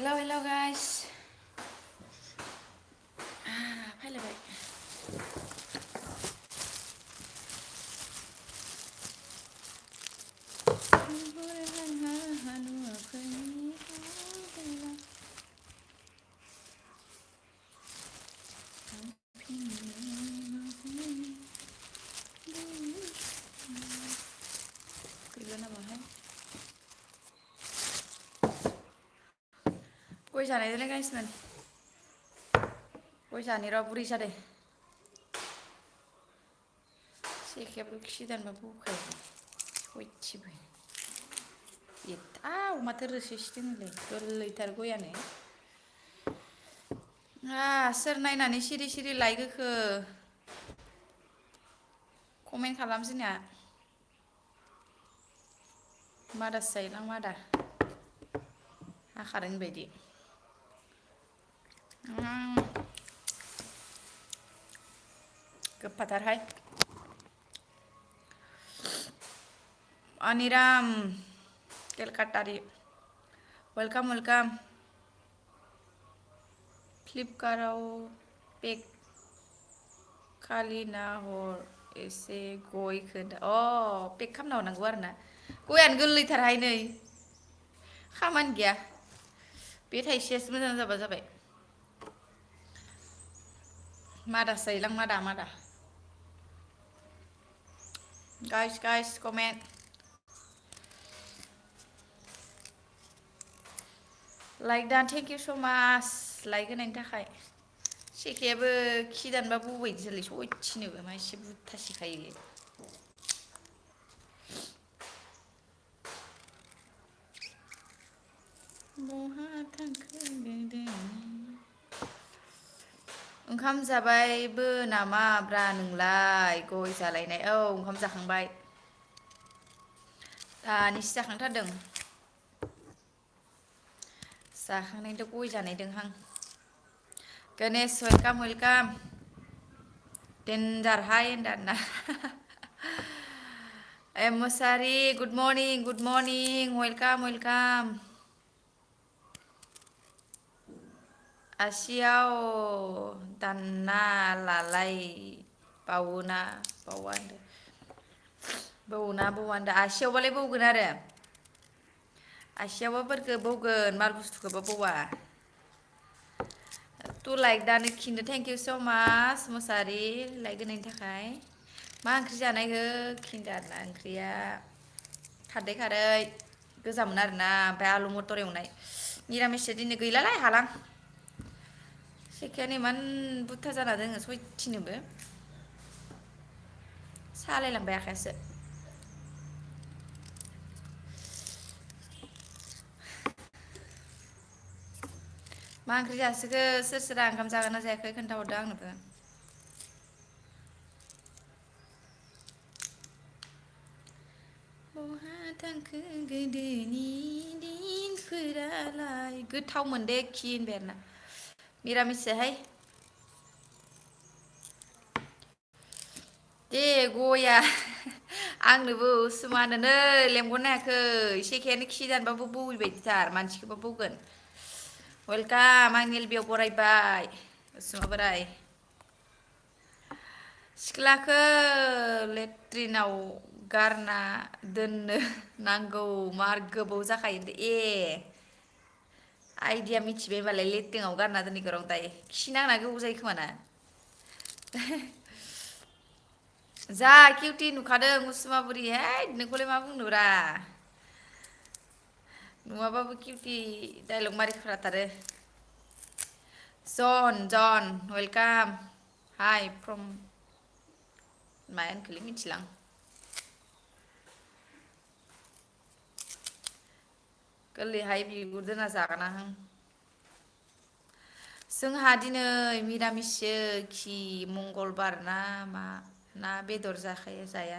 Hello guys. फैलायबाय गैला नामाहाय गय जानायजोंलाय गाइसमोन गय जानाय र' बुरै जादों सेखायाबो खिदानबा बखायो सयथिबो माथो रोसि सिदोंलै गोरलैथार गयानो सोर नायनानै सिरि सिरि लायगोखो कमेन्ट खालाम जोंना मादासो जायोलां मादा हाखारों बायदि गोफाथारहाय अनिराम केलकाटारि वेलकाम फ्लिपकार्टआव पेक खालिना हर एसे गय खोन्था पेक खालामना हरनांगौ आरो ना गयानो गोरलैथारहाय नै खामानि गैया बे थाइसेयासो मोजां जाबा जाबाय मादासो जायोलां मादा गाइस कमेन्ट लाइक दा थेंक इउ स' माच लाइक होनायनि थाखाय सेखायाबो खिदानबा बबायदिसोलै सयथिनोबो मा एसे बुथासिखायो बहा थांखो ओंखाम जाबायबो नामा ब्रा नोंलाय गय जालायनाय ओंखाम जाखांबाय दानिसो जाखांथारदों जाखांनायनिथ' गय जानायदोंहां गणेश वेलकाम डेन्जारहाय होनदां ना मुसारि गुड मर्निं वेलकाम आसियाव दानना लालाय बावोना बावा होनदों आसियावबालाय बौगोन आरो आसियावबाफोरखौ बौगोन माल बुस्थुखौबो बौआ टु लाइक दानो खिन्थु थेंक इउ स' माच मुसारि लाइक होनायनि थाखाय मा ओंख्रि जानायहो खिन्थु आरोना ओंख्रिया खारदै खारै गोजामोन आरोना ओमफ्राय आलु मथर एवनाय निरामिससो दिनै गैलालाय हालां सेखायानो इमान बुरथा जाना दोङो सयथिनोबो सालायलांबाय आखायासो मा ओंख्रि जासोखो सोर ओंखाम जागोन ना जायाखै खोन्थाहरदो आंनोबो बहा थांखो गोदोनि दिनफोरालाय गोथाव मोनदे खि होनबाय आरोना मिरामिससोहाय दे गया आंनोबो उसुमानोनो लेंहरनो हायाखै सेखायानो खि दानबाबो बौवैबायदिथार मानसिखौबो बौगोन वेलकाम आंनि एलबियाव बरायबाय उसुमा बोराय सिख्लाखौ लेट्रिनाव गारना दोननो नांगौ मार गोबाव जाखायो आइदिया मिथिबाय होनबालाय लेट्रिनाव गारना दोनैखौ रं दायो खि नांना गोबाव जायो खोमा ना जा किउटि नुखादों उसुमा बुरि है नोंखौलाय मा बुंनोब्रा नुवाबाबो किउटि डाइलग मारिखाथारो जन वेलकाम हाय फ्रम मा होनखोलै मिथिलां गोरलैहाय बिगुर दोना जागानाहां जोंहा दिनै मिरामिससो खि मंगलबार ना मा ना बेदर जाखायो जाया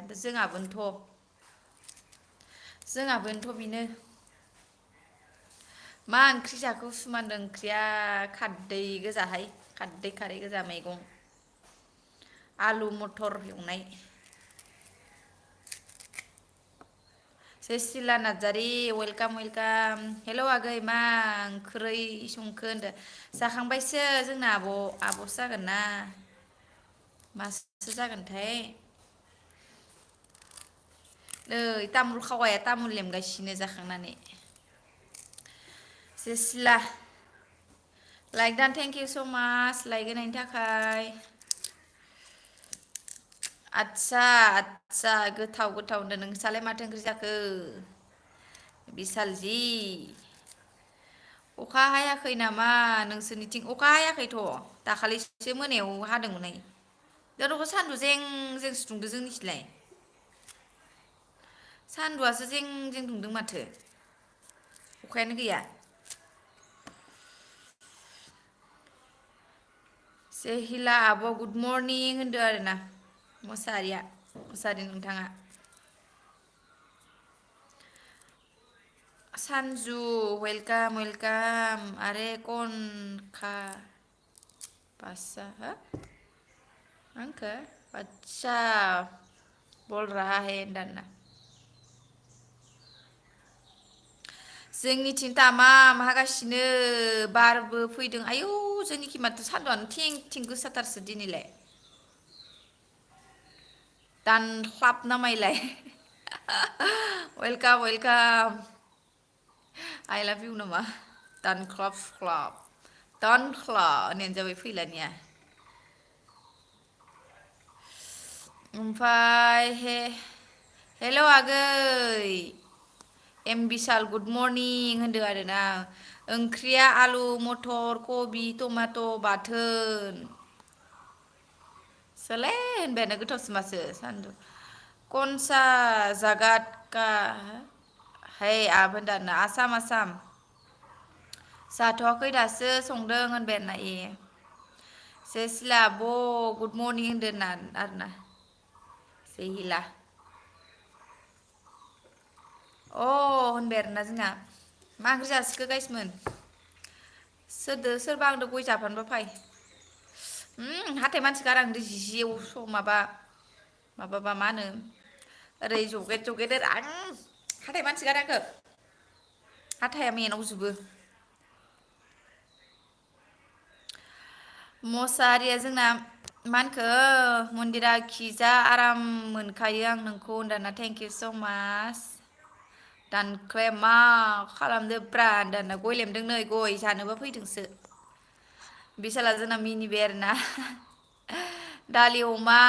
जोंहाबोनोथ' बेनो मा ओंख्रि जाखो उसुमान ओंख्रिया खारदै गोजाहाय खारदै खारै गोजा मैगं आलु मथर एवनाय सेसिला नार्जारि वेलकाम वेलकाम हेलौ आगै मा ओंख्रै संखो होनदो जाखांबायसो जोंना आब'सो जागोन ना मासो जागोनथाय नै तामुल खावाया तामुल लेमगासिनो जाखांनानै जेसिला लाइक दान थेंक इउ स' माच लाइक होनायनि थाखाय आदसा गोथाव होनदो नोंसालाय माथो ओंख्रि जाखो बिसालजि अखा हायाखै नामा नोंसोरनिथिं अखा हायाखैथ' दाखालिसो मोनायाव हादोंमोनहाय जेरावबो सान्दुं जें जेंसो दुंदो जोंनिथिंलाय सान्दुआसो जें जें दुंदों माथो अखायानो गैया सेहिला आब' गुड मर्निं होनदो आरोना मुसारि नोंथाङा सानजु वेलकाम वेलकाम आरे कन खा बासा हो मा होनखो आदसा बल राहा है होनदो आरोना जोंनिथिं तामाम हागासिनो बारबो फैदों आयौ जोंनिखि माथो सान्दुंआनो थिं थिं गोसाथारसो दिनैलाय दानख्लाब नामायलाय वेलकाम वेलकाम आइ लाभ इउ नामा दानख्लाब सुख्लाब दानख्ला होननायानो जाबाय फैलानिया ओमफाय हेलौ आगै एम बिसाल गुड मर्निं होनदो आरोना ओंख्रिया आलु मथर कबि टमेट' बाथोन सोलै होनबायानो गोथावसो मासो सानदु कनसा जागात का है आप होनदो आरोना आसाम जाथ'वाखै दासो संदों होनबाय आरोना ए जेसिला आब' गुड मर्निं होनदो आरोना जेहिला अ होनबाय आरोना जोंहा मा ओंख्रि जासिखो गाइसमोन सोरबा आंदो गय जाफानोबा फै हाथाय मानसि गारांदो जियाव माबाबा मा होनो ओरै जगेट जगेट आं हाथाय मानसि गारांखो हाथाया मेनावजोबो मसाहारिया जोंना मा होनखो मन्दिरा खिजा आराम मोनखायो आं नोंखौ होनदोना थेंक इउ स' माच दानख्लाया मा खालामदो ब्रा होनदो गय लेमदों नै गय जानोबा फैदोंसो बिसाला जोंना मिनिबाय आरोना दालि अमा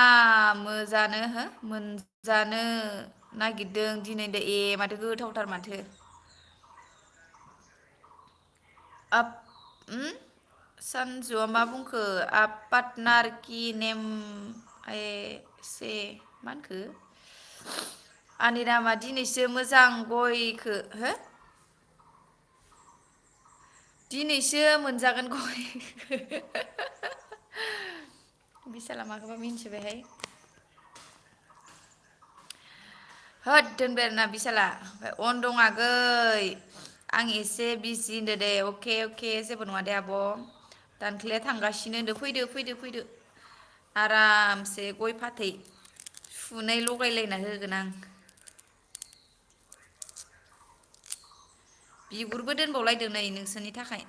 मोनजानो नागिरदों दिनै ए माथो गोथावथार माथो सानजुआ मा बुंखो आप पार्टनार कि नेम एसे मा होनखो आंनि नामा दिनैसो मोजां गयखो हो दिनैसो मोनजागोन गय बिसाला माखौबा मिन्थिबायहाय होद दोनबाय आरोना बिसाला अन दं आगै आं एसे बिजि होनदो दे अके जेबो नङा दे आब' दानख्लाया थांगासिनो होनदो फैदो आरामसे गय फाथै सुनै लगायलायना होगोन आं बिगुरबो दोनबावलायदों नै नोंसोरनि थाखाय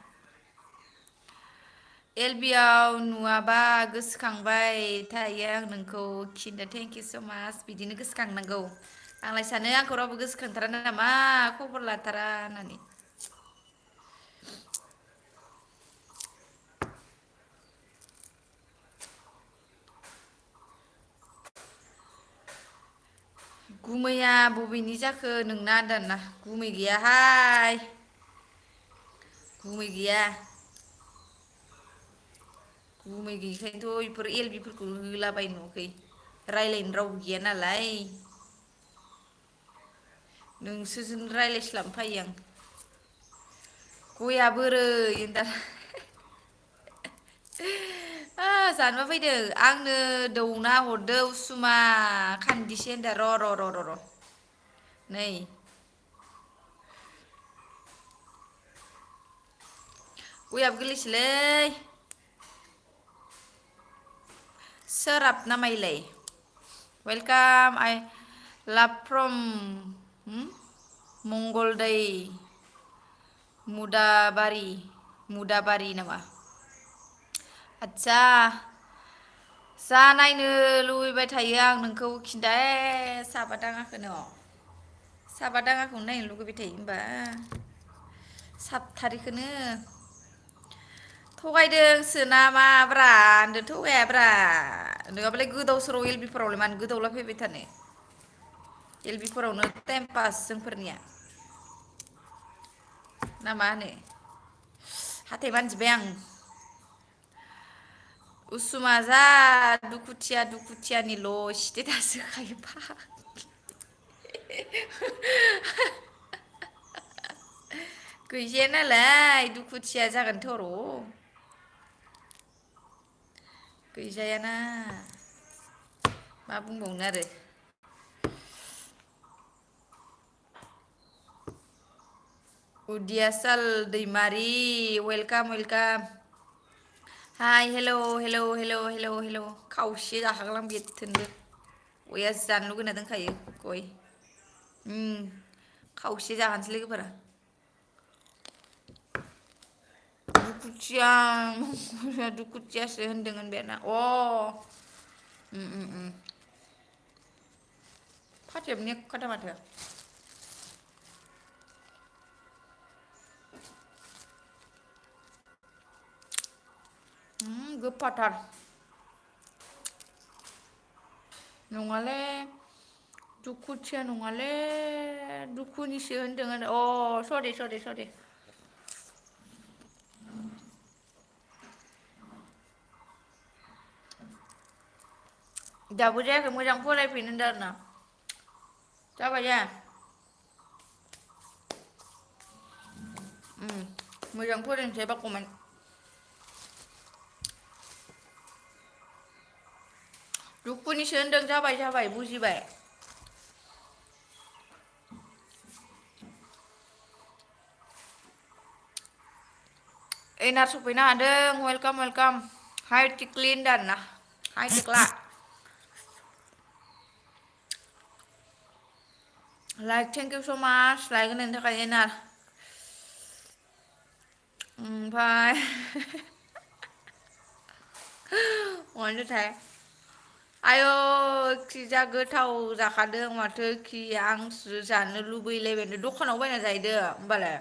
एलबियाव नुवाबा गोसोखांबाय थायो आं नोंखौ खिन्थु थेंक इउ स' माच बिदिनो गोसोखांनांगौ आंलाय सानो आंखौ रावबो गोसोखांथारा नामा खबर लाथारा होननानै गुमैया बबेनि जाखो नोंना होनदों गुमै गैयाहाय गुमै गैया गुमै गैयिखायनोथ' बेफोर एलबिफोरखौ होलाबाय नुवाखै रायज्लायनो रावबो गैया नालाय नोंसोरजों रायज्लायस्लाबनो फायो आं गया बोरै दा जानोबा फैदो आंनो दौना हरदो उसुमा खान्दिसे होनदो र' नै गयाबो गोरलैसोलै सोराब नामायलाय वेलकाम आइ लाभ फ्रम मंगलदै मुदाबारि नामा आदसा जा नायनो लुबैबाय थायो आं नोंखौ खिन्था साबा दाङाखोनो साबा दाङाखौनो नायनो लुगैबाय थायो होमबा साबथारिखौनो थगायदोंसो नामाब्रा आंदो थगायाब्रा नङाबालाय गोदाव सोराव एल बि फोरावलाय मानो गोदावला फैबाय थानो एल बि फोरावनो टाइम पास जोंफोरनिया ना मा होनो हाथाय मानजिबाय आं उसुमा जा दुखुथियानिल' स्टेटास होखायो फाग्ला गैजाया नालाय दुखुथिया जागोनथ' र' गैजायाना मा बुंबावनो आरो उदियासाल दैमारि वेलकाम हाय हेल' खावसे जाखागोन आं बेथोनदो गया जानो लुगैना दोनखायो गय खावसे जाहोनोसै लोगोफोरा दुखुथियासो होनदों होनबायना फाथैयाबो नेक्खादा माथो गोफाथार नङालै दुखुथिया नङालै दुखुनिसो होनदों सरि दाबो जायाखै मोजां फरायफिन होनदों आरोना जाबाय जाया मोजां फरायनोसै बाखगमान दुखुनिसो होनदों जाबाय बुजिबाय एनार सफैनो हादों वेलकाम हाय टिक्लि होनदों आरोना हाय टिक्ला लाइक थेंक इउ स' माच लाइक होनायनि थाखाय एनार ओमफ्राय आयौ खि जा गोथाव जाखादों माथो खि आंसो जानो लुबैलायबाय दखानाव बायना जाहैदो होमबालाय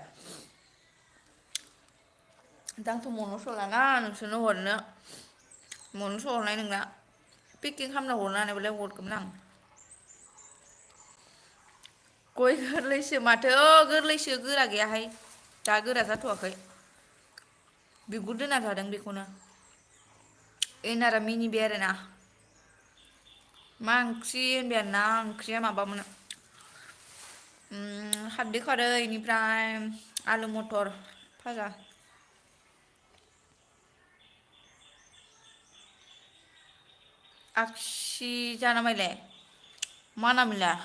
दांथ' मन'सो लाना नोंसोरनो हरनो मन'सो हरनाय नोंना पेकिं खालामना हरनो हानायबालाय हरगौमोन आं गय गोरलैसो माथो गोरलैसो गोरा गैयाहाय दा गोरा जाथ'वाखै बिगुर दोना जादों बेखौनो एनारा मिनिबाय आरोना मा ओंख्रि होनबाय आरोना ओंख्रिया माबामोन खारदै खारै इनिफ्राय आलु मथर भाजा आगसि जाना माइलाय मा नाम इलाय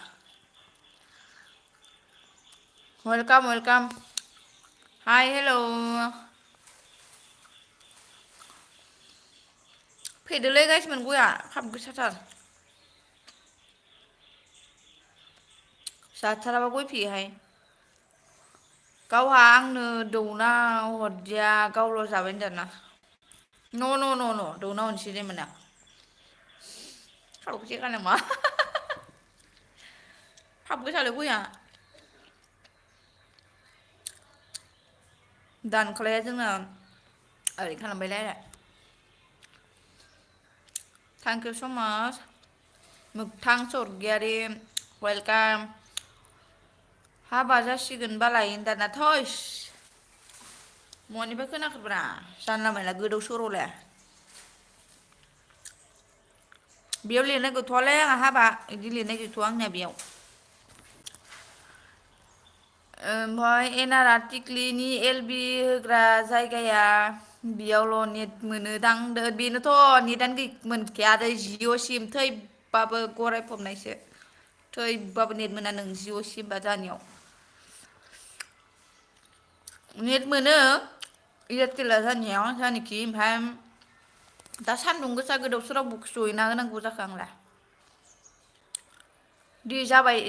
वेलकाम हाय हेल' फेदोलै गाज्रिमोन गया खाब गोसाथार जाथाराबा गय फेयोहाय गावहा आंनो दौना हरदिया गावल' जाबाय होनदों आरोना न' दौना हरनोसै दे होनबाना खावसे नामा फाप गोसालै गया दानख्लाया जोंना ओरै खालामबायलाय आरो थेंक इउ स' माच मोगथां सरगियारि वेलकाम हाबा जासिगोनबालाय दाना थैस मनिफ्राय खोनाखोब्रा जानला मानला गोदाव सोरावलाय बेयाव लिरनाय गैथ'वालै आंहा हाबा बिदि लिरनाय गैथ'वा आंनिया बेयाव ओमफ्राय एनारा टिक्लिनि एल बि होग्रा जायगाया बेयावल' नेट मोनो दां बेनोथ' नेटआनो मोनखाया जिअ' सिम थैबाबो गरायफबनायसो थैबाबो नेट मोना नों जिअ' सिमबा जानियाव नेट मोनो एयारटेला जानियाव जानाखि ओमफ्राय दा सान्दुं गोसा गोदाव सोराव बखि सहैना होनांगौ जाखो आंलाय दे जाबाय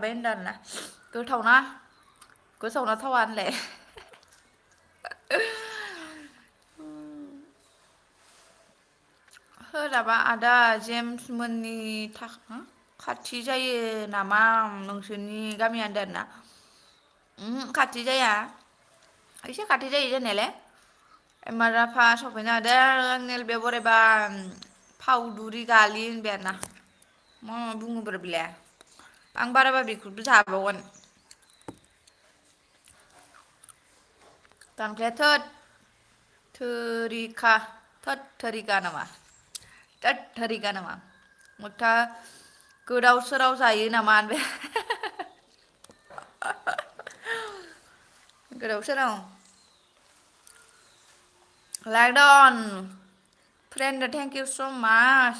होनदों आरोना गोथावना गोथावना थावा होनलाय सोरहाबा आदा जेम्स मोननि खाथि जायो नामा नोंसोरनि गामिया होनदों आरोना खाथि जाया एसे खाथि जायो जानायालाय एमाराफा सफैनो हादों आंनि बे बोरायबा फावदुरि गालि होनबाय आरोना मा बुङोब्रा बेलाय आं बाराबा बेखौबो जाबावगोन दानख्लाया थोरिखा नामा थोरिखा नामा मोगथा गोदाव सोराव जायो नामा होनबाय गोदाव सोराव like friend thank you so' माच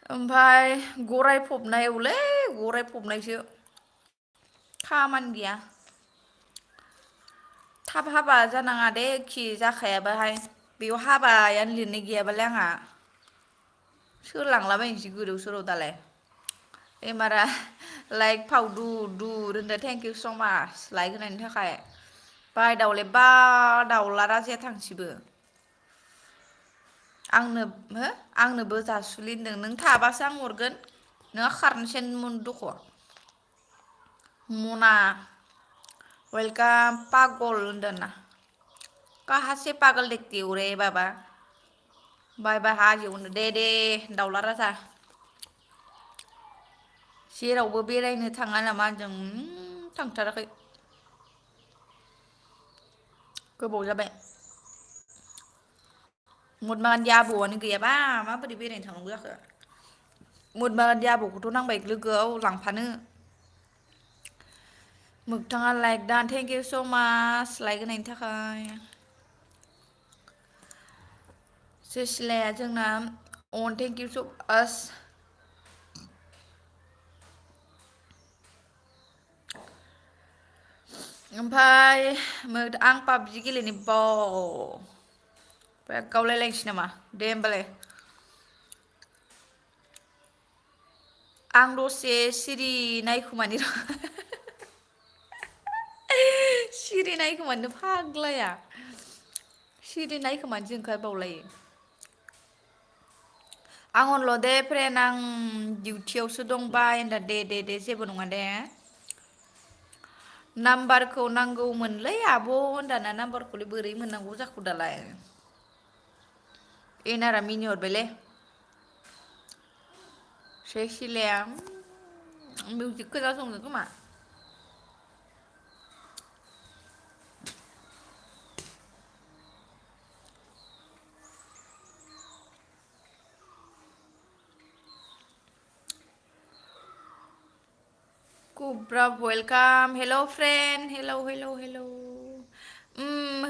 ओमफाय गराय फबनायावलै गराय फबनायसो खामानि गैया थाब हाबा जानाङा दे खि जाखायाबाहाय बेयाव हाबायानो लिरनाय गैयाबालाय आंहा सोर लांलाबायनोसै गोदाव सोराव दालाय एमारा लाइक फावदु होनदो थेंक इउ स' माच लाइक होनायनि थाखाय बाय दावले बा दाउला राजाया थांसैबो आंनोबो जासुलि होनदों नों थाबासो आं हरगोन नोंहा खारनोसै दख' मना वेलकाम पागल होनदोंना काहा से पागल दिखती हो रे बाबा बाय बाय हाजोआव होनदो दे दाउला राजा जेरावबो बेरायनो थाङा नामा जों थांथाराखै गोबाव जाबाय महात्मा गान्धी आबौआनो गैयाबा माबोरै बेरायनो थांनांगौ जाखो महात्मा गान्धी आबौखौथ' नांबाय लोगोआव लांफानो मोगथाङा लाइक दा थेंक इउ स' माच लाइक होनायनि थाखाय सुसिलाया जोंना अन थेंक इउ स' माच ओमफाय आं पाबजि गेलेनो गावलायलायनोसै नामा दे होमबालाय आं दसे सिरि नायखुमानि र' सिरि नायखोमानो फाग्लाया सिरि नायखोमानोसो ओंखारबावलायो आं हरल' दे फ्रेन्ड आं डिउटियावसो दंबा होनदा दे जेबो नङा दे नाम्बारखौ नांगौमोनलै आब' होनदाना नाम्बारखौलाय बोरै मोननांगौ जाखो दालाय एनारा मिनिहरबायलै सुसिलाया मिउजिक खोनासंदों खोमा कुब्रा वेलकाम हेल' फ्रेन्ड हेल'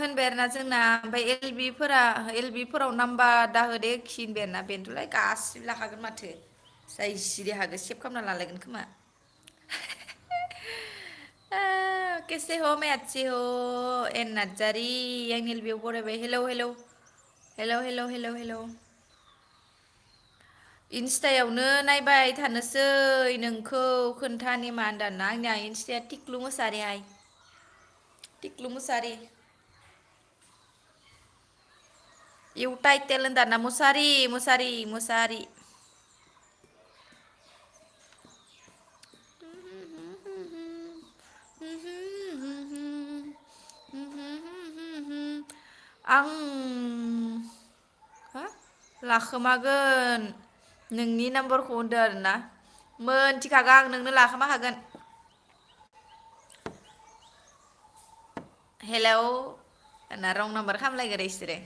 होनबाय आरोना जोंना ओमफ्राय एल बि फोराव नाम्बार दाहो खि होनबाय आरोना बेनोथ'लाय गासिबो लाखागोन माथो जाय सिरि हागो सेभ खालामना लालायगोन खोमा कैसे हो मैं अच्छी हो एन नार्जारि आंनि बेयाव बरायबाय हेल' इन्स्टायावनो नायबाय थानोसै नोंखौ खोन्थानि मा होनदाना आंनिया इन्स्टाया टिक्लु मोसारिहाय टिक्लु मोसारि इउ टाइटेल होनदाना मुसारि आं लाखोमागोन नोंनि नाम्बारखौ होनदों आरोना मोनथिखागोन आं नोंनो लाखोमा खागोन हेलौ होनना रं नाम्बार खामलायगोन इसोरो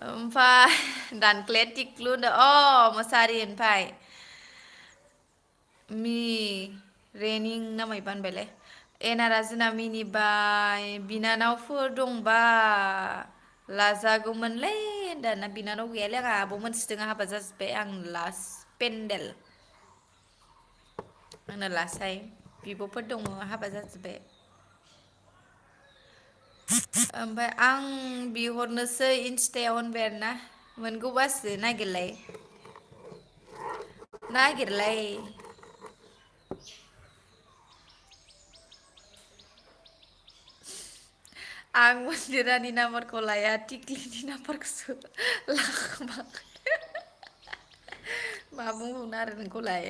ओमफ्राय दानख्लाया टिक्लु होनदों मोसारि ओमफ्राय रेनिं ना मायबा होनबायलै एनारा जोंना मिनिबाय बिनानावफोर दंबा लाजागौमोनलै होनदोना बिनानाव गैयालै आंहा आब' मोनसे हाबा जाजोब्बाय आं लास्ट पेन्देल आंना लासाय बिब'फोर दङ हाबा जाजोब्बाय ओमफ्राय आं बिहरनोसै इन्स्टायाव होनबाय आरोना मोनगौबासो नागिरलाय नागिरलाय आं मन्दिरानि नाम्बारखौ लाया टिक्लिनि नाम्बारखौसो लाखोमाखै मा बुंबावनो आरो नोंखौलाय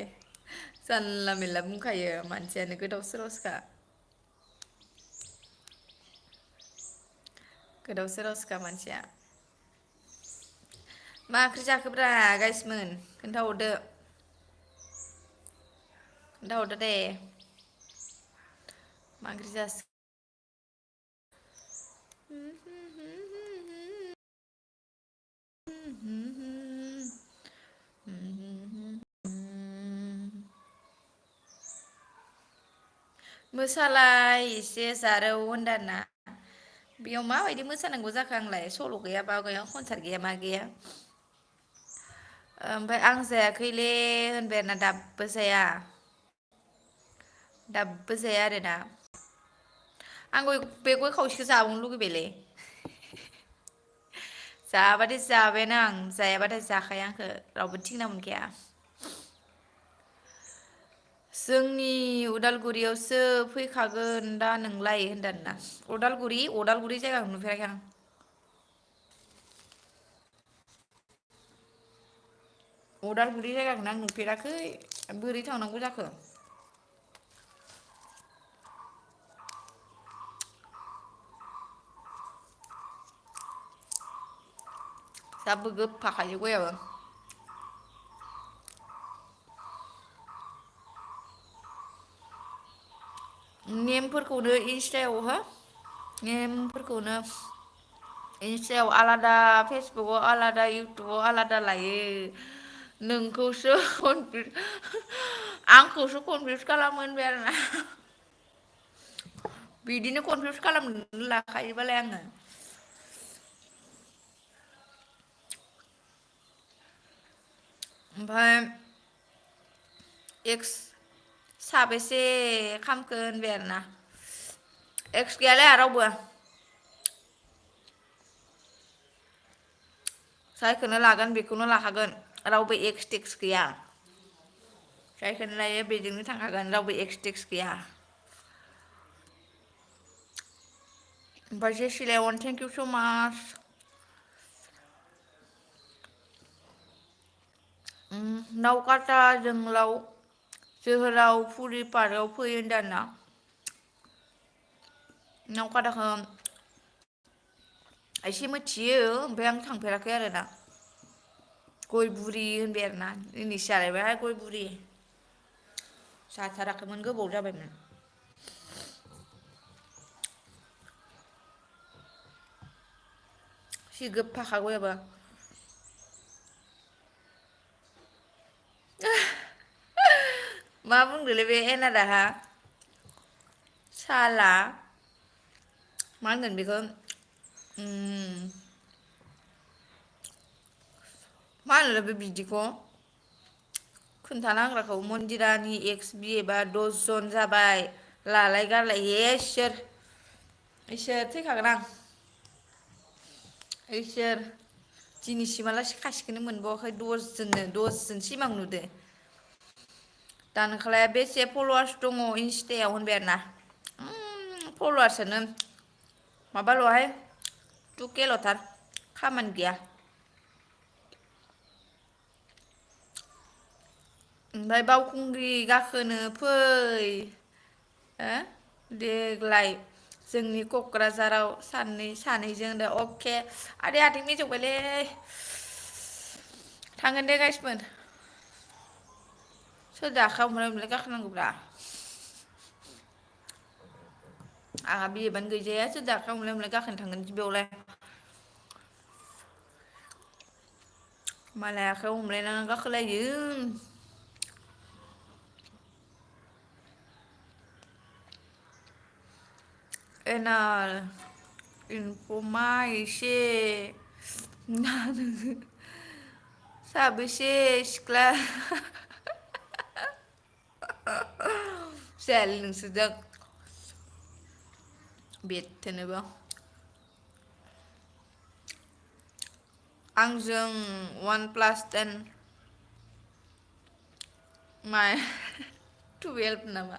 जानला मेनला बुंखायो मानसियानो गोदाव सोरावसोखा गोदाव सोरावसोखा मानसिया मा ओंख्रि जाखोब्रा गाइसमोन खोन्थाहरदो खोन्थाहरदो दे मा ओंख्रि जासो मोसालाय एसे जारौ होनदाना बेयाव माबायदि मोसानांगौ जाखो आंलाय सल' गैया मा गैया कनसार्ट गैया मा गैया ओमफ्राय आं जायाखैले होनबाय आरोना दाबो जाया दाबो जाया आरोना आं बे गय खावसेखौ जाबावनो लुगैबायलै जाबाथाय जाबायानो आं जायाबाथाय जाखाया आंखौ रावबो थिनना मोनखाया जोंनि उदालगुरियावसो फैखागोन दा नोंलाय होनदाना अदालगुरि जायगाखौ नुफेराखै आं अदालगुरि जायगाखौनो आं नुफेराखै बोरै थांनांगौ जाखो जाबो गोफाखायो गयाबो नेमफोरखौनो इन्स्टायाव हो नेमफोरखौनो इन्स्टायाव आलादा फेसबुकाव आलादा इउटुबाव आलादा लायो नोंखौसो आंखौसो कनफिउस खालामो होनबाय आरोना बिदिनो कनफिउस खालामनो लाखायोबालाय आङो ओमफ्राय एक्स साबेसे खामखो होनबाय आरोना एक्स गैयालै आहा रावबो जायखौनो लागोन बेखौनो लाखागोन रावबो एक्स टेक्स गैया जायखौनो लायो बेजोंनो थांखागोन रावबो एक्स टेक्स गैया ओमफ्राय जेसिलाय अन थेंक इउ स' माच नावकाता जोंलाव जोहोलाव फुरि पार्कआव फै होनदों नावकाताखौ एसे मिथियो ओमफ्राय आं थांफेराखै आरोना गयबुरि होनबाय आरोना दिनैसो जालायबाय गयबुरि जाथाराखैमोन गोबाव जाबायमोन जि गोफाखा गयाबो मा बुंदोलै बे एनादाहा साला मा होनगोन बेखौ मा होनोलै बे बिदिखौ खोन्थाना होग्राखौ मन्दिरानि एक्स बि एबा 10 जन जाबाय लालाय गारलाय इसोर थैखागोन आं इसोर दिनैसिमालासि खासेखौनो मोनबावाखै 10 जोन सिमां नुदो दा नोंखालाय बेसे फल'वार्स दङ इन्स्टायाव होनबाय आरोना फल'वार्सआनो माबाल'हाय 2K ल'थार खामानि गैया ओमफ्राय बावखुंग्रि गाखोनो फै हो देग्लाय जोंनि क'क्राझाराव सानैजों दा अके आदै आथिं मिजौबायलै थांगोन दे गाइसमोन सोरदो आखाइ हमलाय हमलाय गाखोनांगौब्रा आंहा बियोबानो गैजाया सोरदो आखाइ हमलाय हमलाय गाखोनो थांगोन बेयावलाय मालाय आखाइ हमलायना गाखोलायो एनाल इनफर्मा एसे साबेसे सिख्ला जायालै नोंसोरजों बेथोनोबो आंजों 1+10 मा 12 नामा?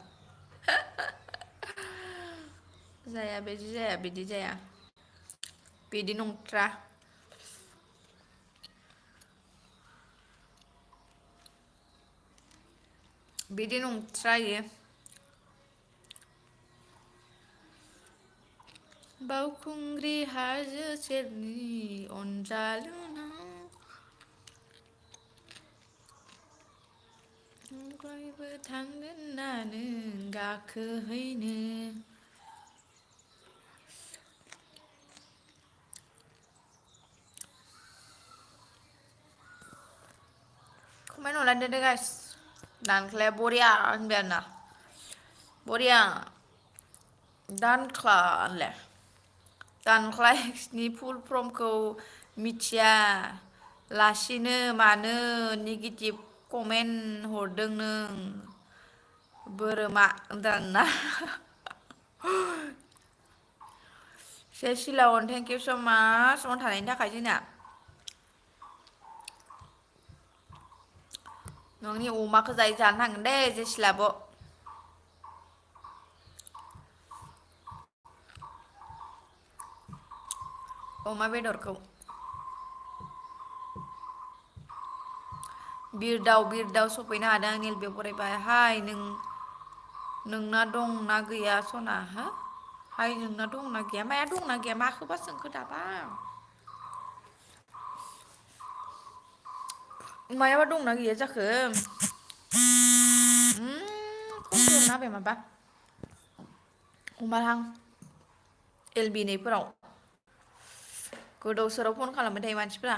जाया बिदि जाया बिदि जाया बिदि नंथ्रा बिदि नंथ्रायो बावखुंग्रि हाजो सेरनि अनजालुना बयबो थांगोन ना नों गाखोहैनो Kemarin Holanda deh guys dan klep Boria biarna Boria dan klep ni full formखौ मिथिया लासिनो मानो नेगेटिभ कमेन्ट हरदों नों बोरमा दानना सेसिलावन थेंक इउ स' माच अन थानायनि थाखाय जोंना नोंनि अमाखौ जानो थांगोन दे जेसिलाब' अमा बेदरखौ बिरदाव सफैनो हादों आंनि बेयाव फरायबाय हाय नोंना दंना गैया सना हो हाय नोंना दंना गैया माया दंना गैया माखौबा सोंखो दाबा मायाबा दंना गैया जाखो खस्थ' हरना होबाय माबा अमाहां एलबिनैफोराव गोदाव सोराव फन खालामबाय थायो मानसिफ्रा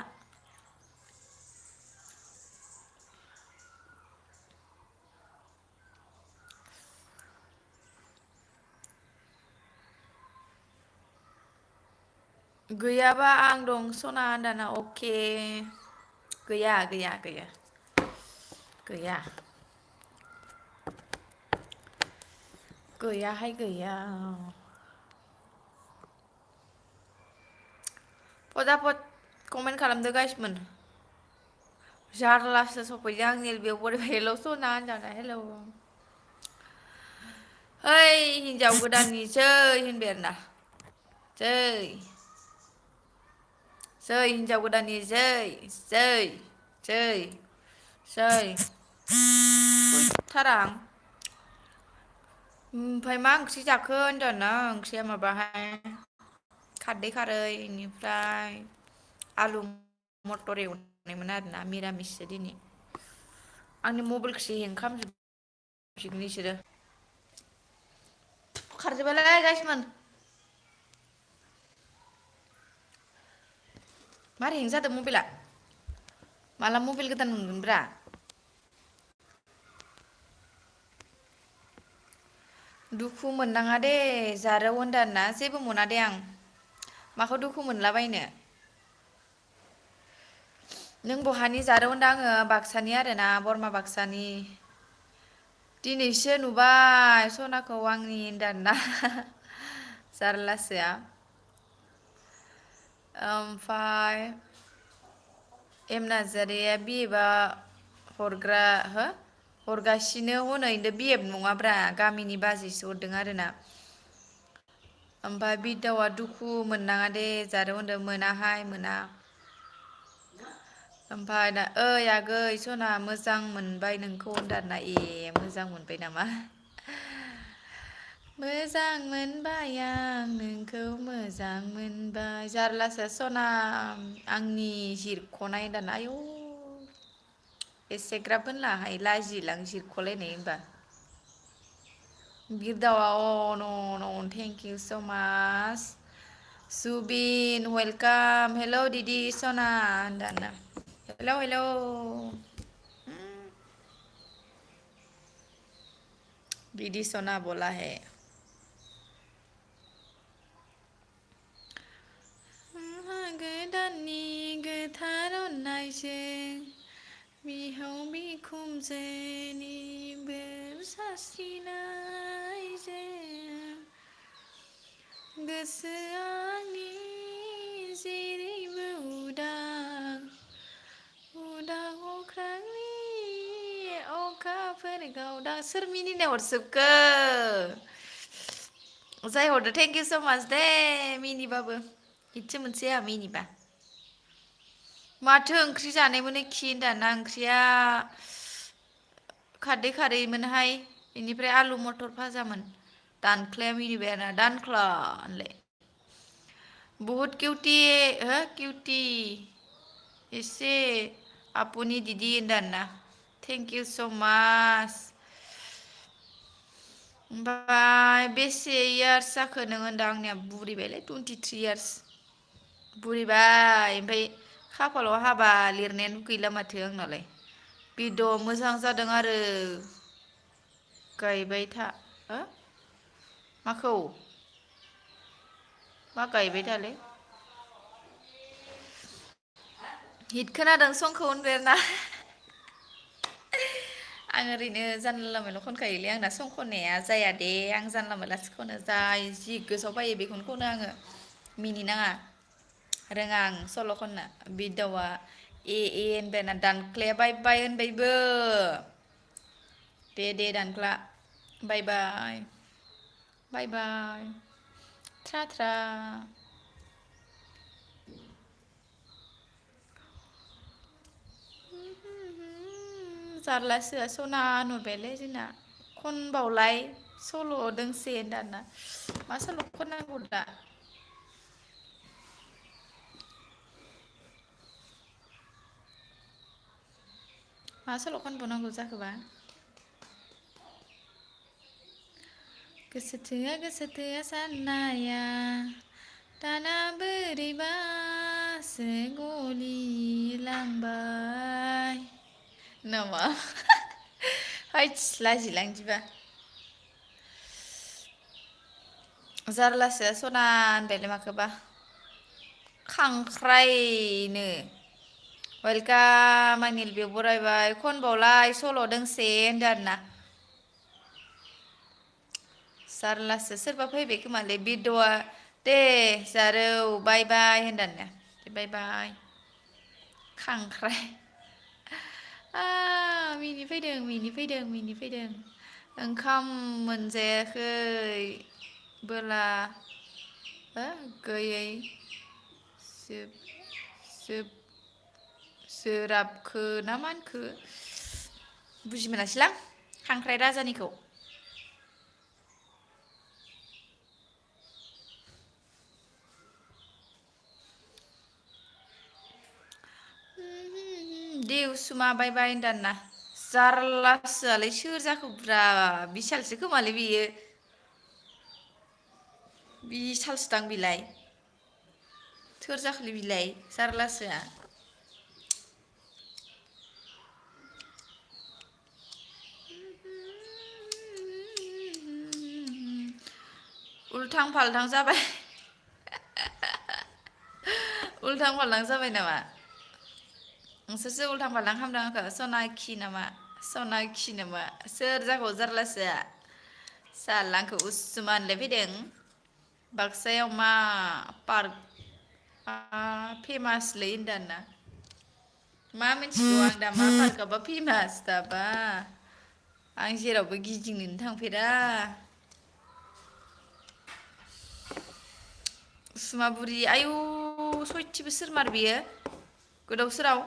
गैयाबा आं दं सना दाना अके गैया गैयाहाय गैया फटाफट कमेन्ट खालामदो गाइसमोन जारलासो सफैदों आंनि बेयाव फरायबाय हेल' सना होनजाना हेल' ओइ हिनजाव गोदाननिसै होनबाय आरोना जै हिनजाव गोदाननि जै फैथारा आं ओमफ्राय मा ओंख्रि जाखो होनदोंना ओंख्रिया माबाहाय खारदै खारै बेनिफ्राय आलु मटर एवनायमोन आरोना मिरामिससो दिनै आंनि मबाइलखौसो हें खालामजोबसिगोन बिसोरो खारजोब्बायलै गाइसमोन मारै हें जादों मबाइला माला मबाइल गोदान मोनगोनब्रा दुखु मोननाङा दे जारौ होनदों आरोना जेबो मोना दे आं माखौ दुखु मोनलाबायनो नों बहानि जारौ होनदों आङो बाक्सानि आरोना बरमा बाक्सानि दिनैसो नुबाय सनाखौ आंनि होनदों आरोना जारलासोआ ओमफ्राय एम नार्जारिया बि एबा हरग्रा हो हरगासिनो हनै बि एफ नङाब्रा गामिनि बाजैसो हरदों आरोना ओमफ्राय बिदावा दुखु मोननाङा दे जारौ होनदों मोनाहाय मोना ओमफ्राय दा ओइ आगै सना मोजां मोनबाय नोंखौ होनदों आरोना ए मोजां मोनबाय नामा मोजां मोनबाय आं नोंखौ मोजां मोनबाय जारलासो सना आंनि जिरख'नाय दाना आयौ एसेग्राब होनलाहाय लाजिलां जिरख'लायनाय होनबा बिरदावा अन थेंक इउ स' माच सुबिन वेलकाम हेल' दिदि सना होनदों आरोना हेल' दीदी सोना बोला है गोदाननि गोथार अननायजों बिहाव बिखुनजोनि बोर सारस्रिनायजों गोसोआ आंनि जेरैबो उदां अख्रांनि अखाफोर गावदां सोर मिनिनाय हरजोबखो जाय हरदो थेंक इउ स माच दे मिनिबाबो इसे मोनसे आंहा मिनिबा माथो ओंख्रि जानायमोन खि दाना ओंख्रिया खारदै खारैमोनहाय बेनिफ्राय आलु मटर भाजामोन दानख्लाया मिनिबाय आरोना दानख्ला होनलाय बहुत किउटि हो किउटि एसे आपुनि दिदि होनदों आरोना थेंक इउ स माच ओमफ्राय बेसे इयार्स जाखो नों होनदों आंनिया बुरिबायलै 23 इयार्स बुरिबाय ओमफ्राय खाफालाव हाबा लिरनायानो गैला माथो आंनालाय बिद' मोजां जादों आरो गायबाय था हो माखौ मा गायबाय थालै हिट खोनादों संखौ होनबाय आं ओरैनो जानला मोनला खनखायोलै आंना सं खननाया जाया दे आं जानला मोनलासो खनो जाय जि गोसोआव फैयो बेखौनो खनो आङो मिनिनाङा रोङा आं सल' खननो बिदावा ए होनबायना दानख्लाया बाय बाय होनबायबो दे दानख्ला बाय बाय बाय बाय थ्रा थ्रा जारलासोआ सना नुबायलै जोंना खनबावलाय सल' दोंसे दाना मा सल' खननांगौ दा मा सल' खनबावनांगौ जाखोबा गोसो थोआ साननाया दाना बोरैबासो गलिलांबाय नामा हैस लाजिलां इदिबा जारलासोआ सना होनबायलाय माखोबा खांख्रायनो वेलकाम आंनि बेयाव बरायबाय खनबावलाय सल' दोंसे होनदो आरोना जारलासो सोरबा फैबाय खोमालै बिरद'आ दे जारौ बाय बाय होनदाना बाय बाय खांख्राइ मिनिफैदों ओंखाम मोनजायाखै बोला हो गैयै जोराबखो ना मा होनखो बुजि मोनासैलां खांख्राइ राजानिखौ दे उसुमा बाय बाय होनदो आरोना जारलासोआलाय सोर जाखो ब्रा बिसालसो खोमालै बेयो बिसालसो दां बिलाय सोर जाखोलै बिलाय जारलासोआ उल्थां फाल्थां जाबाय उल्थां फाल्थां जाबाय नामा नोंसोरसो उल्थां फाल्थां खालामदों आंखो सनाखि नामा सोर जाखो जारलासोआ साला आंखौ उसुमा होनलाय फैदों बाक्सायाव मा पार्क फेमासलै होनदों आरोना मा मिथिगौ आं दा मा पार्कआबा फेमास दाबा आं जेरावबो गिदिंनोनो थांफेरा उसुमाबुरि आयु सयथिबो सोरमार बियो गोदाव सोराव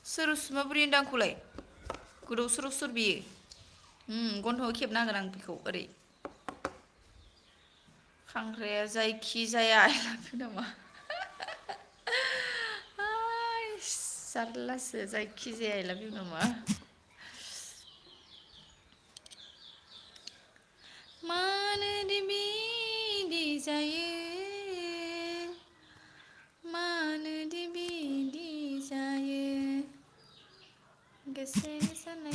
सोर उसुमाबुरि होनदों आंखौलाय गोदाव सोराव सोर बियो गन्थंआव खेबना होगोन आं बेखौ ओरै खांख्राया जायखि जाया आइ लाभ इउ नामा जारलासो जायखिजाया आइ लाभ इउ नामा मानोदि बिदि जायो मानोदि बिदि जायो गोसोनि साननाय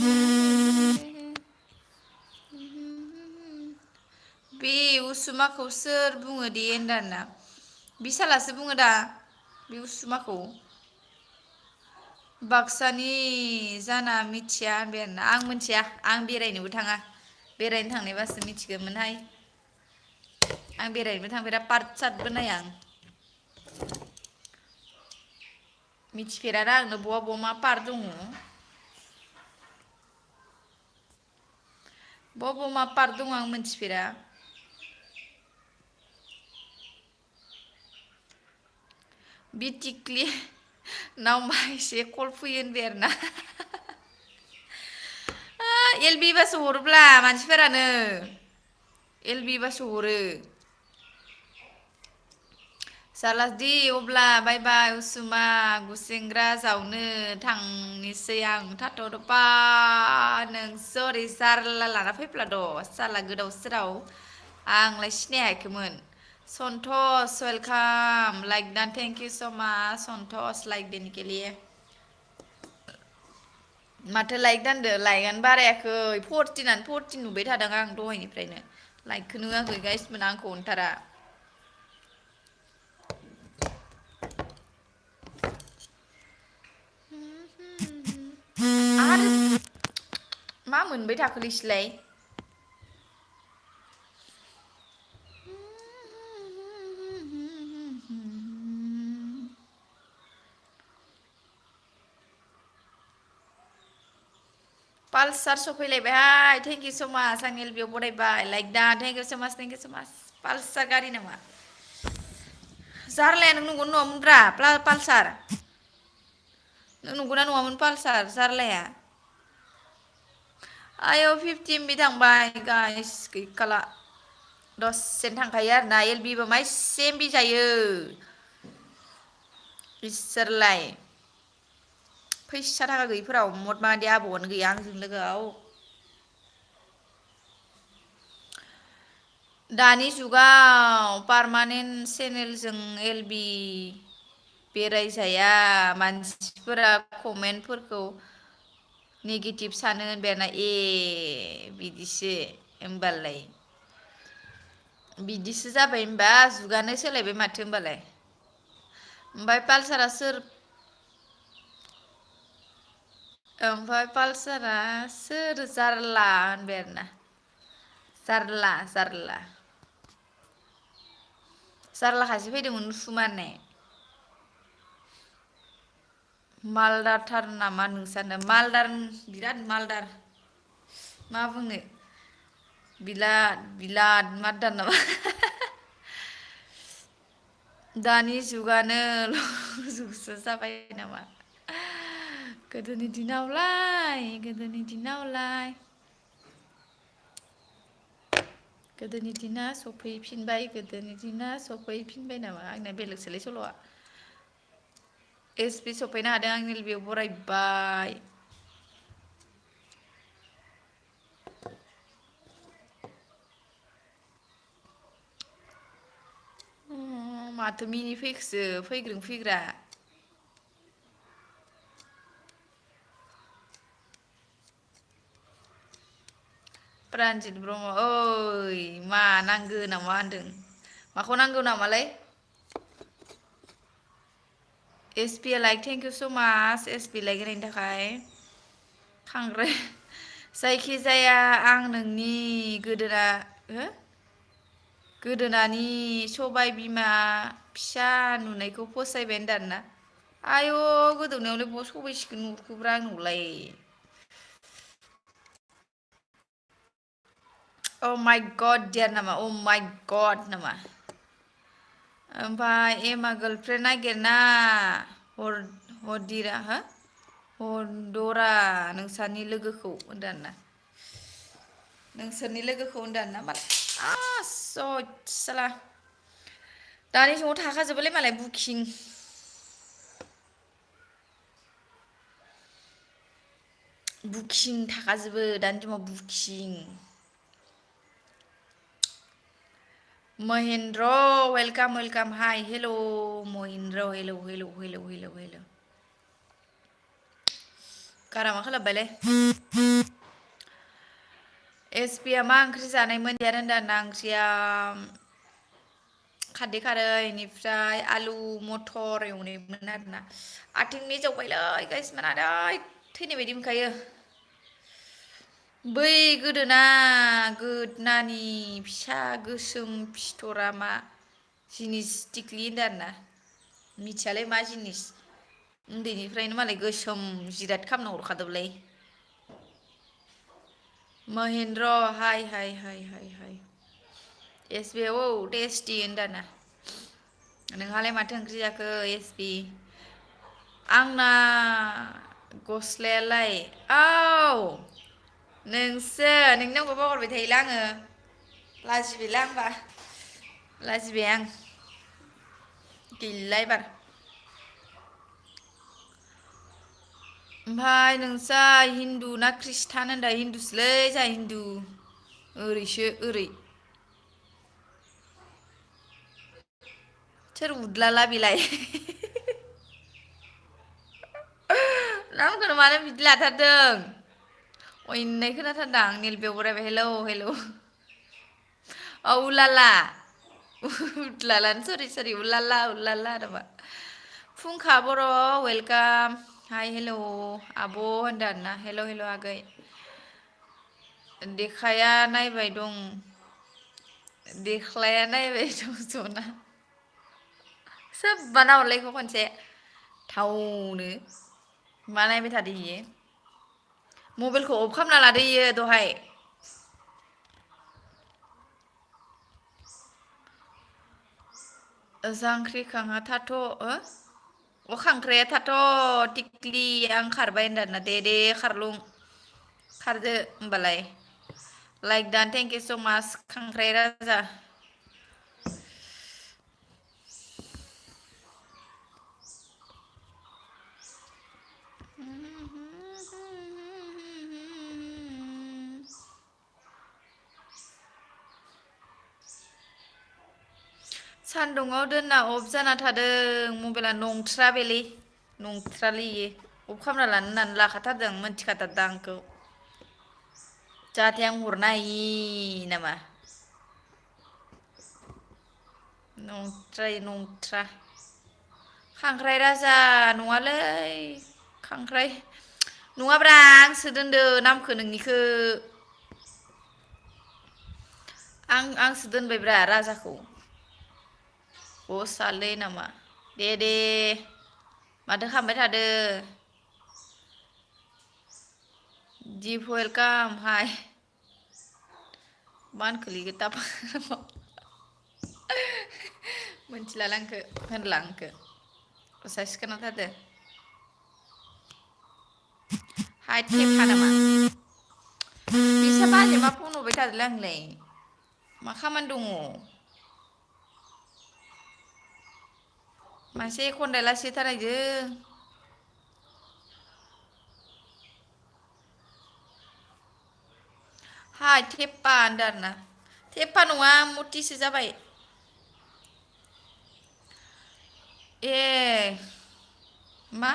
बे उसुमाखौ सोर बुङो दे होनदों आरोना बिसालासो बुङो दा बे उसुमाखौ बाक्सानि जाना मिथिया होनबाय आरोना आं मिथिया आं बेरायनोबो थाङा बेरायनो थांनायबासो मिथिगौमोनहाय आं बेरायनोबो थांफेरा पार्क सार्कबो नाया आं मिथिफेराना आंनो बहा मा पार्क दङ बबाव मा पार्क दं आं मिन्थिफेरा बिटिक्लि नावमा एसे कल फैयो होनबाय आरोना एल बि बासो हरोब्ला मानसिफोरानो एल बि बासो हरो जालासदि अब्ला बाय बाय उसुमा गुसेंग्रा जावनो थांनोसै आं थाथ'दोफा नोंसो ओरै जारला लाना फैफ्ला द' जारला गोदाव सोराव आंलाय सिनायहायाखैमोन Santosh welcome like done thank you so' much सन्थस like देनि केलिए माथो लाइक दानदो लाइकआनो बारायाखै फरटिन नुबाय थादों आं दहायनिफ्रायनो लाइकखौनो होआखै गाइसमोन आंखौ अनथारा आरो मा मोनबाय थाखोलै इसलाय पालसार सफैलायबायहाय थेंक इउ स' माच आंनि एलबियाव बरायबाय लाइक दा थेंक इउ स' माच पालसार गारि नामा जारलाया नों नंगौना नङामोनब्रा पालसार नों नंगौना नङामोन पालसार जारलाया आयौ 50 एमबि थांबाय गाइस गैखाला दसेनो थांखायो आरोना एलबिबा मा एसे एमबि जायो इसोरलाय फैसा थाखा गैयिफोराव मद मादि आबौआनो गैया आंजों लोगोआव दानि जुगाव पारमानेन्ट चेनेलजों एलबि बेरायजाया मानसिफोरा कमेन्टफोरखौ नेगेटिभ सानो होनबायना ए बिदिसो होमबालाय बिदिसो जाबाय होनबा जुगानो सोलायबाय माथो होनबालाय ओमफ्राय पालसारा सोर ओमफ्राय पालसारा सोर जारला होनबाय आरोना जारला जारला जारलाखासो फैदोंमोन उसुमानो मालदारथार नामा नोंसानो मालदार बिराद मालदार मा बुंनो बिलाद मारदार नामा दानि जुगानो जुगसो जाबाय नामा गोदोनि दिनावलाय गोदोनि दिना सफैफिनबाय नामा आंना बेलेगसोलै सल'आ एस पि सफैनो हादों आंनि बेयाव बरायबाय माथो मिनि फैखोसो फैग्रा प्रानजित ब्रह्म ओइ मा नांगौ नामा होनदों माखौ नांगौ नामालै एस पि आ लाइक थेंक इउ स' माच एस पि लाइक होनायनि थाखाय खांग्राय जायखिजाया आं नोंनि गोदोनानि सबाय बिमा फिसा नुनायखौ फसायबाय होनदों आरोना आयु गोदोनायावलाय बहा सबाय सिखोन नुहुरखोब्रा आंनावलाय अ माइ गड देयार नामा अ माइ गड नामा ओमफ्राय एमा गार्लफ्रेन्ड नागिरना हरदरा नोंसोरनि लोगोखौ होनदों आरोना नोंसोरनि लोगोखौ होनदों आरोना मालाय आसरित साला दानि जुगाव थाखाजोबोलै मालाय बुकिं थाखाजोबो दानि दिनाव booking Mahendra welcome hi hello' Mahendra हेल' गारामा खोलाबबायलै एस पि आ मा ओंख्रि जानायमोन होनदों आरोना ओंख्रिया खारदै खारै बेनिफ्राय आलु मथर एवनायमोन आरोना आथिं मिजावबायलै गाइस आदै थैनाय बायदि मोनखायो बै गोदोनानि फिसा गोसोम फिथरा मा जिनिस थिख्लि होनदों आरोना मिथियालै मा जिनिस उन्दैनिफ्रायनो मालाय गोसोम जिराद खालामना हरखादोंलै Mahendra, hai hai hai hai hai. SB औ टेस्टि होनदाना नोंहालाय माथो ओंख्रि जाखो SB आंना गस्लायालाय औ नोंसो नोंनि नामखौ बावगारबाय थायोलै आङो लाजिबायलै आंबा लाजिबाय आं गैला एबार ओमफाय नोंसा हिन्दु ना ख्रिस्टान होनदों हिन्दुसोलै जाहा हिन्दु ओरैसो ओरै सोर उदलाला बेलाय नामखौनो मानो बिदि लाथारदों अयनाय खोनाथारदां आं निलबेयाव बरायबाय हेलौ हेलौ औ उलाला उदलालानो सरि सरि उलाला उलाला नामा फुंखा बर' वेलकाम हाय हेलौ आब' होनदों आरोना हेलौ हेलौ आगै देखाया नायबाय दं देख्लाया नायबाय दं जना सोब्बा नाहरलाय इखौ खनसे थावनो मा नायबाय थादो इयो मबाइलखौ अफ खालामना लादो इयो दहाय जांख्रिखाङा थाथ' अ खांख्राया थाथ' टिक्लि आं खारबाय होनदों आरोना दे खारलुं खारदो होमबालाय लाइक दान थेंक इउ स' माच खांख्राइ राजा सान्दुङाव दोनना अफ जाना थादों मबाइला नंथ्राबेलै नंथ्रालै इयो अफ खालामना लानो होननानै लाखाथारदों मोनथिखाथारदों आंखौ जाहाथे आं हरनो हायि नामा नंथ्रायै नंथ्रा खांख्राइ राजा नङालै खांख्राइ नङाब्रा आंसो दोनदो नामखौ नोंनिखो आंसो दोनबायब्रा राजाखौ हसालै नामा दे माथो खालामबाय थादो दिप वेलकाम हाय मा होनखोलै इखो मोनथिलालां इखो होनला इखो असाइस खोनाथारदो हाय थेफा नामा बिसा बाजै मा फन हरबाय थादोलै आंलाय मा खामानि दङ मासे एखनदाय लासेथारायदों हाय थेपा होनदों आरोना थेपा नङा मतिसो जाबाय ए मा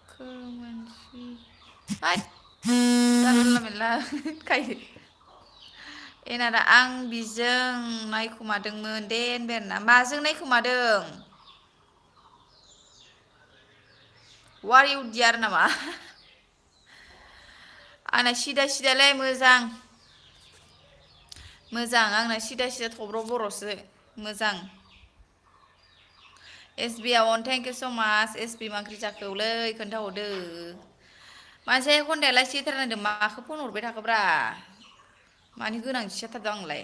खोमोनसि हैद जानला मेनला होनखायो एनादा आं बिजों नायखुमादोंमोन दे होनबाय आरोना माजों नायखुमादों वार इउ दियार नामा आंना सिदा सिदालाय मोजां आंना सिदा सिदा थब्र' बर'सो मोजां एस बि आवन थेंक इउ स' माच एस बि मा ओंख्रि जाखोलै खोन्थाहरदो मानसिया घन्टायालाय सेथारनांदों माखौ फन हरबाय थाखोब्रा मानि गोनांथि जाथारदों आंलाय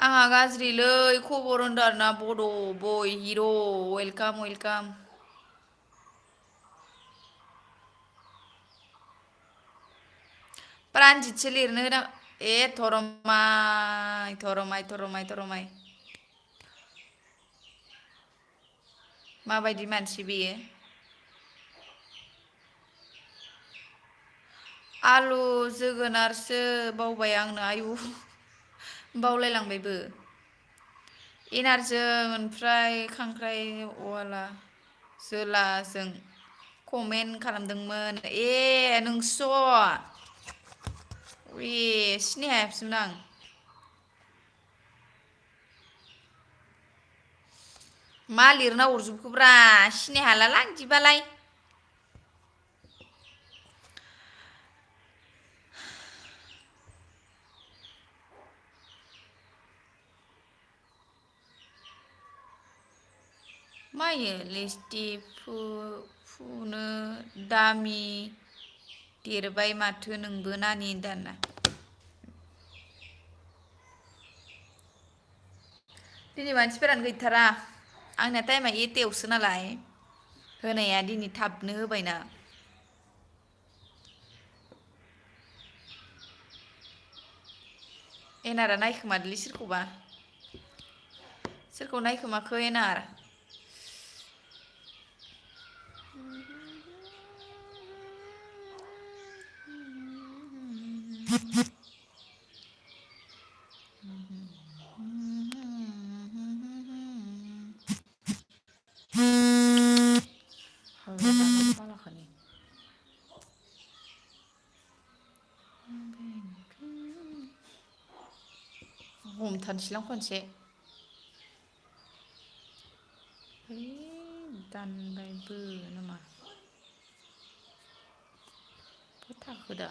आंहा गाज्रिलै खबर होनदों आरोना बड' बय हिर' वेलकाम वेलकाम प्रानजितसो लिरनो होदों ए धरमाय माबायदि मानसि बेयो आलु जोगोनारसो बावबाय आंनो आयु बावलायलांबायबो एनारजों ओमफ्राय खांख्राइ वाला जोलाजों कमेन्ट खालामदोंमोन ए नोंस' ए सिनाय हायाखिसैमोन आं मा लिरना हरजोबखोब्रा सिनाय हालालां इदिबालाय मायो लिस्टि फुनो दामि देरबाय माथो नोंबो नानि दाना दिनै मानसिफोरानो गैथारा आंनिया टाइमा एथायावसो नालाय होनाया दिनै थाबनो होबायना एनारा नायखोमादोलै सोरखौबा सोरखौ नायखोमाखो एनार हमथानोसैलां खनसे है दानबायबो नामा थाखो दा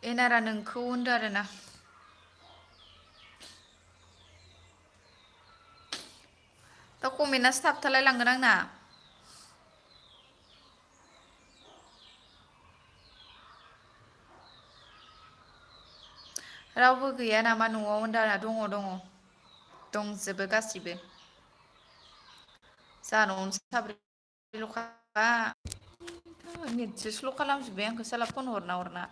एनारा नोंखौ होनदो आरोना दा कमेन्टआसो थाबथालाय लांगोन आंना रावबो गैया नामा न'आव होनदाना दङ दंजोबो गासिबो जाहान'आवनो साब्रैल'खा नेटसो स्ल' खालामजोब्बाय आंखौ साला फन हरना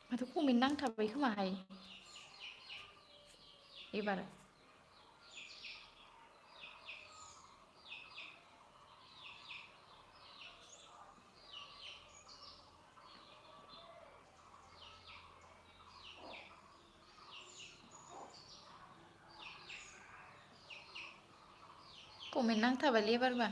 माथो कमेन्ट नांथाबबाय खोमाहाय एबार कमेन्ट नांथाबायलै एबारबा